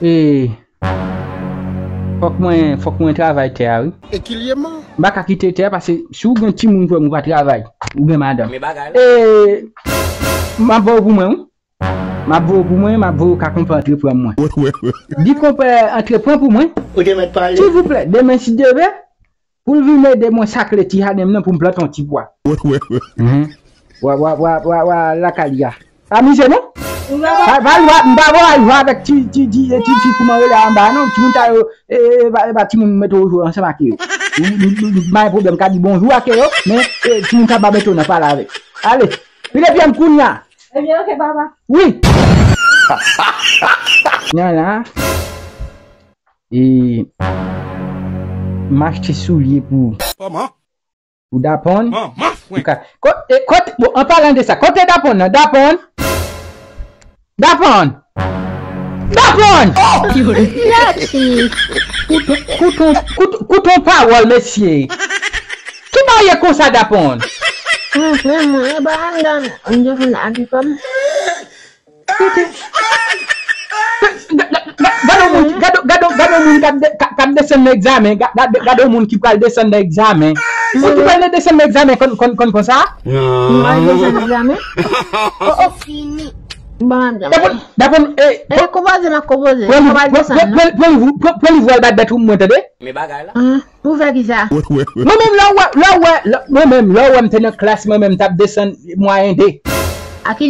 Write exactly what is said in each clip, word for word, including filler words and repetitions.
E, fòk mwen, fòk mwen travay tè a, wi. Ekilyèman. M pa ka kite tè a, paske si w gen timoun, frè m, ou pa travay, ou gen madanm. Men bagay la. E, m ap voye w pou mwen, wi. M ap voye w pou mwen, m ap voye w ka konpè antre pran mwen. Di konpè antre pran pou mwen. Ou te mèt pale. Silvouplè, demen si Dye vle, pou l vin ede mwen sakle ti jaden m nan pou m plante yon ti pwa. Mhm. Wa, wa, wa, wa, wa, lakay li a. Amize non? Pa, pa al jwe, m pa voye al jwe avèk ti, ti, ti, ti, ti, kòman rele anba non, timoun sa yo, e, e, e, pa, e pa timoun mete w jwe ansanm ak yo. M, m, m, m pa gen pwoblèm, ka di bonjou ak yo, men, e, timoun sa pa mete w nan pale avèk. Ale, vire pye m kounye a. Ebyen, oke, papa. Wi. Nan la. E, m achte soulye pou, kòman? Pou Dapòn. Manman fwen. Ou ka, ko-, e, kote, bon, an palan de sa, kote Dapòn nan? Dapòn? Dapòn? Dapòn! Oh! Lati! Koute, koute, koute, koute yon pawòl, mesye. Ki bagay konsa, Dapòn? Mwen, mwen, mwen, e ba anndan, m te fin abitye m. Gade yon moun, gade, gade, gade yon moun k ap de-, k ap, k ap desann nan egzamen, ga-, gade, gade yon moun ki pral desann nan egzamen. Ou ki pral desann nan egzamen konn, konn, konn konsa? Mwen desann nan egzamen? Oh, oh. Bon, dapre, dapre, eh, e konpoze m ap konpoze. Pran liv, pran, pran, pran, pran liv ou, pran, pran liv ou al bat bèt ou mwen, tande? Men bagay la. Pou fè kisa? Mwen menm, lè w wè, lè w wè, lè, mwen menm, lè w wè m te nan klas, mwen menm, m t ap desann mwayen de.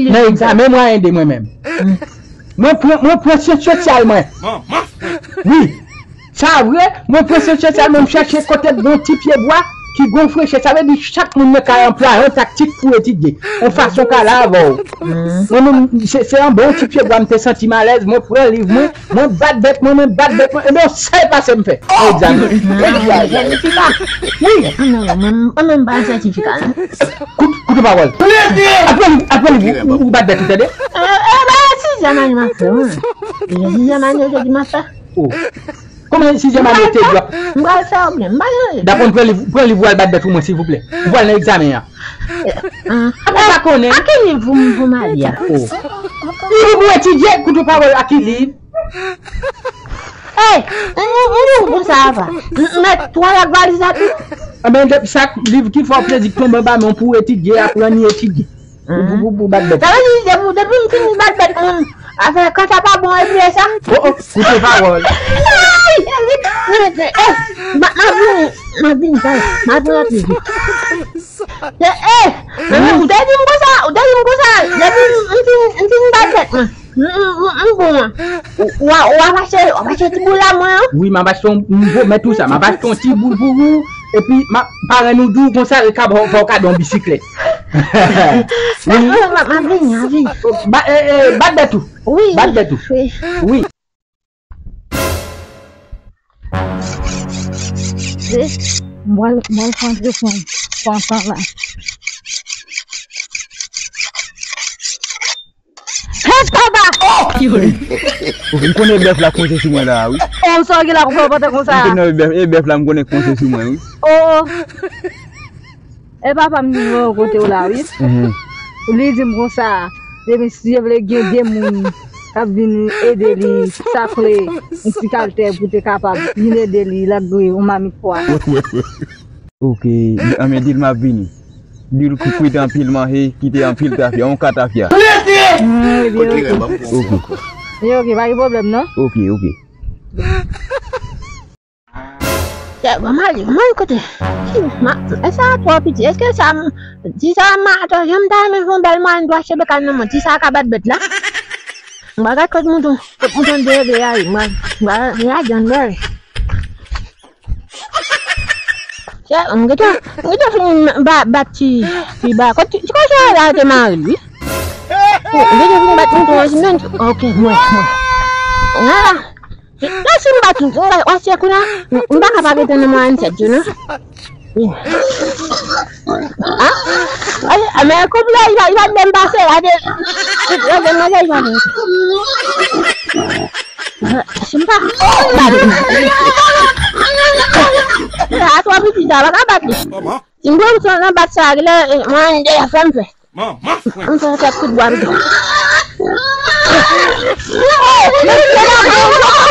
Nan egzamen mwayen de, mwen menm. Mwen pran, mwen pran syans sosyal, mwen. Wi. Sa vre, mwen pran syans sosyal, mwen m chache kote k gon ti pye bwa ki gon frechè. Sa vle di, chak moun nan ka anplwaye yon taktik pou etidye. Yon fason ka la avè w. Mwen menm, se, se anba yon ti pye bwa, m te santi m alèz, mwen pran liv mwen, mwen bat bèt mwen, mwen bat bèt mwen. Ebyen, yon sèl pase m fè nan egzamen. Sètifika. Wi. An non, mwen, mwen menm pa sètifika, non. Kout, koute pawòl. Apre li, apre li, ou, ou bat bèt ou, tande? E, e, ba, sizyèm ane m ap fè, wi. Sizyèm ane, yo te di m ap fè. Oh. Kòman sizyèm ane te di w ap? M pral fè oubyen, m pa sonje. Dapò, pran liv, pran liv ou al bat bèt ou mwen, silvouplè. Ou pral nan egzamen an. Mwen pa konnen. A ki liv pou m, pou m al li a? Oh. Liv pou etidye, koute pawòl, a ki liv? Ey, ou, ou, ou, ou, konsa ava. M, m met twa lòt valiz la tou. Anben, de, sa, liv ki fè w plezi k tonbe anba men w pou w etidye, aprann etidye. Pou, pou, pou, pou bat bèt. Sa vle di, depi, depi m fin bat bèt mwen, afè kanta pa bon, epi e sa. Oh, oh, koute pawòl. Ey, ey, ey, ey, m ap vini, m ap vini, m ap vini. Ey, ey, ou te di m konsa, ou te di m konsa, depi m fin, m fin bat bèt mwen. M, m, m, m bon an. W, w, w ap achte, w ap achte ti boul la mwen an? Wi, m ap achte yon, m pwomèt ou sa, m ap achte yon ti boul pou ou, epi m ap, parenn ou di w konsa, li ka ba w, ba w kado yon bisiklèt. Wi. M, m, m ap vini, m ap vini. Ba, e, e, bat bèt ou. Wi. Bat bèt ou. Wi. Wi. M pral, m pral kontre fanm, fanm, fanm la. Hey, papa! Oh! M konnen bèf la konte sou mwen la, wi. Oh, sa w gen la pou fè w pantan konsa? M konnen bèf, e bèf la m konnen konte sou mwen, wi. Oh, oh. E papa m vin wè w kote w la, wi. Mhm. Li di m konsa, depi si Dye vle gen de moun k ap vin ede li sakle yon ti kal tè pou te kapab vin ede li lagre yon mamit pwa. Ok, anben di l m ap vini. Di l kou kwit anpil manje, kite anpil tafya, yon ka tafya. Hmm, ebyen, ok. Ok. Ebyen, ok, pa gen pwoblèm, non? Ok, ok. Chè, ban m ale, mwen kote. Ti, ma, e sa twò piti. Èske sa, m, ti sa, m atò, jan m ta renmen fè yon bèl mwayen dwa cheve kal nan mwen. Ti sa ka bat bèt la. M pa gad kot mouton, kot mouton deye deye a ye. M pa, m pa, m pa gad jan l deye. Chè, m gentan, m gentan fini ba, bat ti, ti ba. Kot ti, ti kochon la te mare l, wi. M gentan fini bat mouton an, men, ok, mwen, mwen. Ah. Lè si m bat ou, m bat, w ap fè kou la, m pa ka pa rete nan mwayen tèt yo, non. Ah, ah, men koup la, li va, li va byen pase, gade, gade, gade, li va byen. Si m pa, oh, bat. A twò piti, sa pa ka bat li. Si m pran nan bat sa, lè, mwayen de fè m fè. Manman fwen. M fè kèk kout bwa pito. Mwen, mwen, mwen, mwen,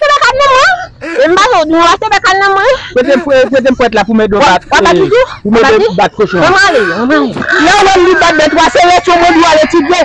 pase bèk nan mwen. E m pa di w, di w pase bèk nan mwen. Prete m, prete m fwèt la pou m ede w bat. W ap bat toujou? Pou m ede w bat kochon. Mwen ale, mwen ale. Lè w wè m li bat bèt, w a sere sou mwen, di w al etidye.